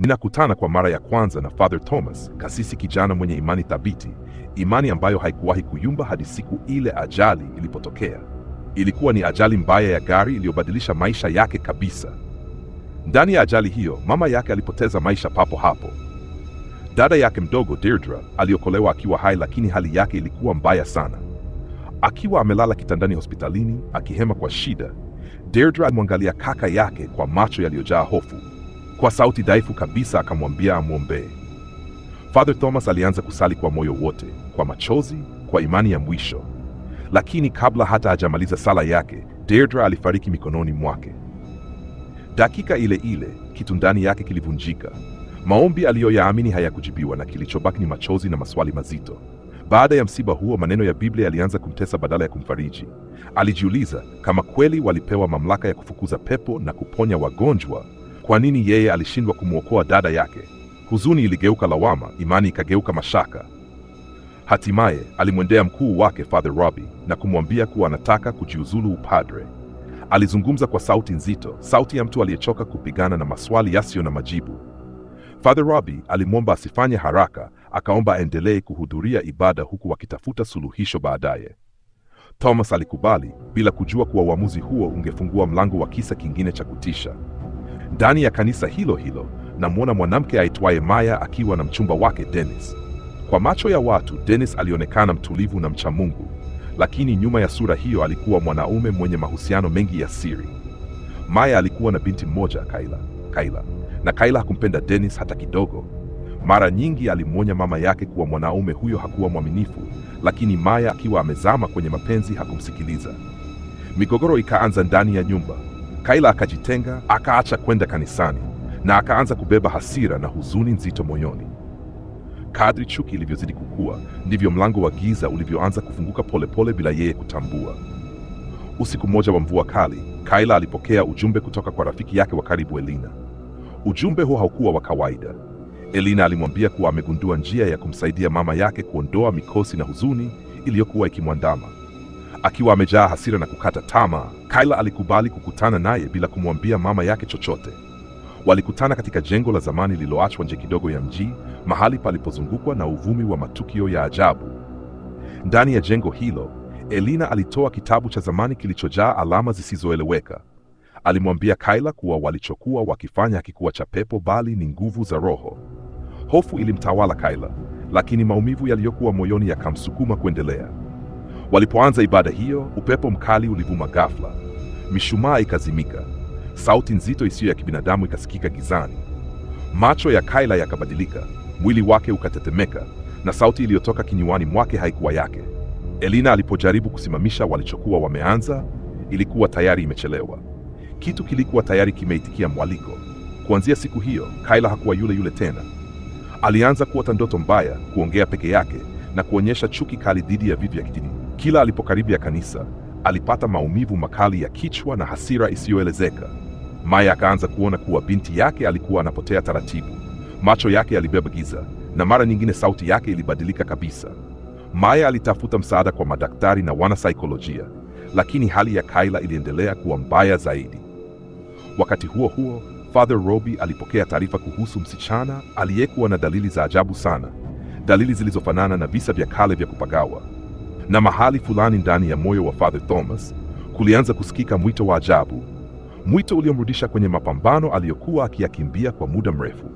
Ninakutana kwa mara ya kwanza na Father Thomas, kasisi kijana mwenye imani thabiti, imani ambayo haikuwahi kuyumba hadi siku ile ajali ilipotokea. Ilikuwa ni ajali mbaya ya gari iliyobadilisha maisha yake kabisa. Ndani ya ajali hiyo, mama yake alipoteza maisha papo hapo. Dada yake mdogo Deirdre aliokolewa akiwa hai, lakini hali yake ilikuwa mbaya sana. Akiwa amelala kitandani hospitalini akihema kwa shida, Deirdre alimwangalia kaka yake kwa macho yaliyojaa hofu. Kwa sauti dhaifu kabisa akamwambia amwombee. Father Thomas alianza kusali kwa moyo wote, kwa machozi, kwa imani ya mwisho. Lakini kabla hata hajamaliza sala yake, Deirdre alifariki mikononi mwake. Dakika ile ile, kitu ndani yake kilivunjika. Maombi aliyoyaamini hayakujibiwa na kilichobaki ni machozi na maswali mazito. Baada ya msiba huo, maneno ya Biblia yalianza kumtesa badala ya kumfariji. Alijiuliza kama kweli walipewa mamlaka ya kufukuza pepo na kuponya wagonjwa, kwa nini yeye alishindwa kumwokoa dada yake? Huzuni iligeuka lawama, imani ikageuka mashaka. Hatimaye alimwendea mkuu wake Father Robbie na kumwambia kuwa anataka kujiuzulu upadre. Alizungumza kwa sauti nzito, sauti ya mtu aliyechoka kupigana na maswali yasiyo na majibu. Father Robbie alimwomba asifanye haraka, akaomba aendelee kuhudhuria ibada huku wakitafuta suluhisho baadaye. Thomas alikubali bila kujua kuwa uamuzi huo ungefungua mlango wa kisa kingine cha kutisha. Ndani ya kanisa hilo hilo, namwona mwanamke aitwaye Maya akiwa na mchumba wake Dennis. Kwa macho ya watu, Dennis alionekana mtulivu na mcha Mungu, lakini nyuma ya sura hiyo alikuwa mwanaume mwenye mahusiano mengi ya siri. Maya alikuwa na binti mmoja, Kaila. Na Kaila hakumpenda Dennis hata kidogo. Mara nyingi alimwonya mama yake kuwa mwanaume huyo hakuwa mwaminifu, lakini Maya akiwa amezama kwenye mapenzi hakumsikiliza. Migogoro ikaanza ndani ya nyumba. Kaila akajitenga, akaacha kwenda kanisani na akaanza kubeba hasira na huzuni nzito moyoni. Kadri chuki ilivyozidi kukua, ndivyo mlango wa giza ulivyoanza kufunguka polepole bila yeye kutambua. Usiku mmoja wa mvua kali, Kaila alipokea ujumbe kutoka kwa rafiki yake wa karibu Elina. Ujumbe huo haukuwa wa kawaida. Elina alimwambia kuwa amegundua njia ya kumsaidia mama yake kuondoa mikosi na huzuni iliyokuwa ikimwandama. Akiwa amejaa hasira na kukata tamaa, Kaila alikubali kukutana naye bila kumwambia mama yake chochote. Walikutana katika jengo la zamani lililoachwa nje kidogo ya mji, mahali palipozungukwa na uvumi wa matukio ya ajabu. Ndani ya jengo hilo, Elina alitoa kitabu cha zamani kilichojaa alama zisizoeleweka. Alimwambia Kaila kuwa walichokuwa wakifanya hakikuwa cha pepo bali ni nguvu za roho. Hofu ilimtawala Kaila, lakini maumivu yaliyokuwa moyoni yakamsukuma kuendelea. Walipoanza ibada hiyo, upepo mkali ulivuma ghafla. Mishumaa ikazimika. Sauti nzito isiyo ya kibinadamu ikasikika gizani. Macho ya Kaila yakabadilika, mwili wake ukatetemeka, na sauti iliyotoka kinywani mwake haikuwa yake. Elina alipojaribu kusimamisha walichokuwa wameanza, ilikuwa tayari imechelewa. Kitu kilikuwa tayari kimeitikia mwaliko. Kuanzia siku hiyo, Kaila hakuwa yule yule tena. Alianza kuota ndoto mbaya, kuongea peke yake na kuonyesha chuki kali dhidi ya vitu vya kidini. Kila alipokaribia kanisa, alipata maumivu makali ya kichwa na hasira isiyoelezeka. Maya akaanza kuona kuwa binti yake alikuwa anapotea taratibu. Macho yake yalibeba giza na mara nyingine sauti yake ilibadilika kabisa. Maya alitafuta msaada kwa madaktari na wanasaikolojia, lakini hali ya Kaila iliendelea kuwa mbaya zaidi. Wakati huo huo, Father Robbie alipokea taarifa kuhusu msichana aliyekuwa na dalili za ajabu sana, dalili zilizofanana na visa vya kale vya kupagawa. Na mahali fulani ndani ya moyo wa Father Thomas kulianza kusikika mwito wa ajabu, mwito uliomrudisha kwenye mapambano aliyokuwa akiyakimbia kwa muda mrefu.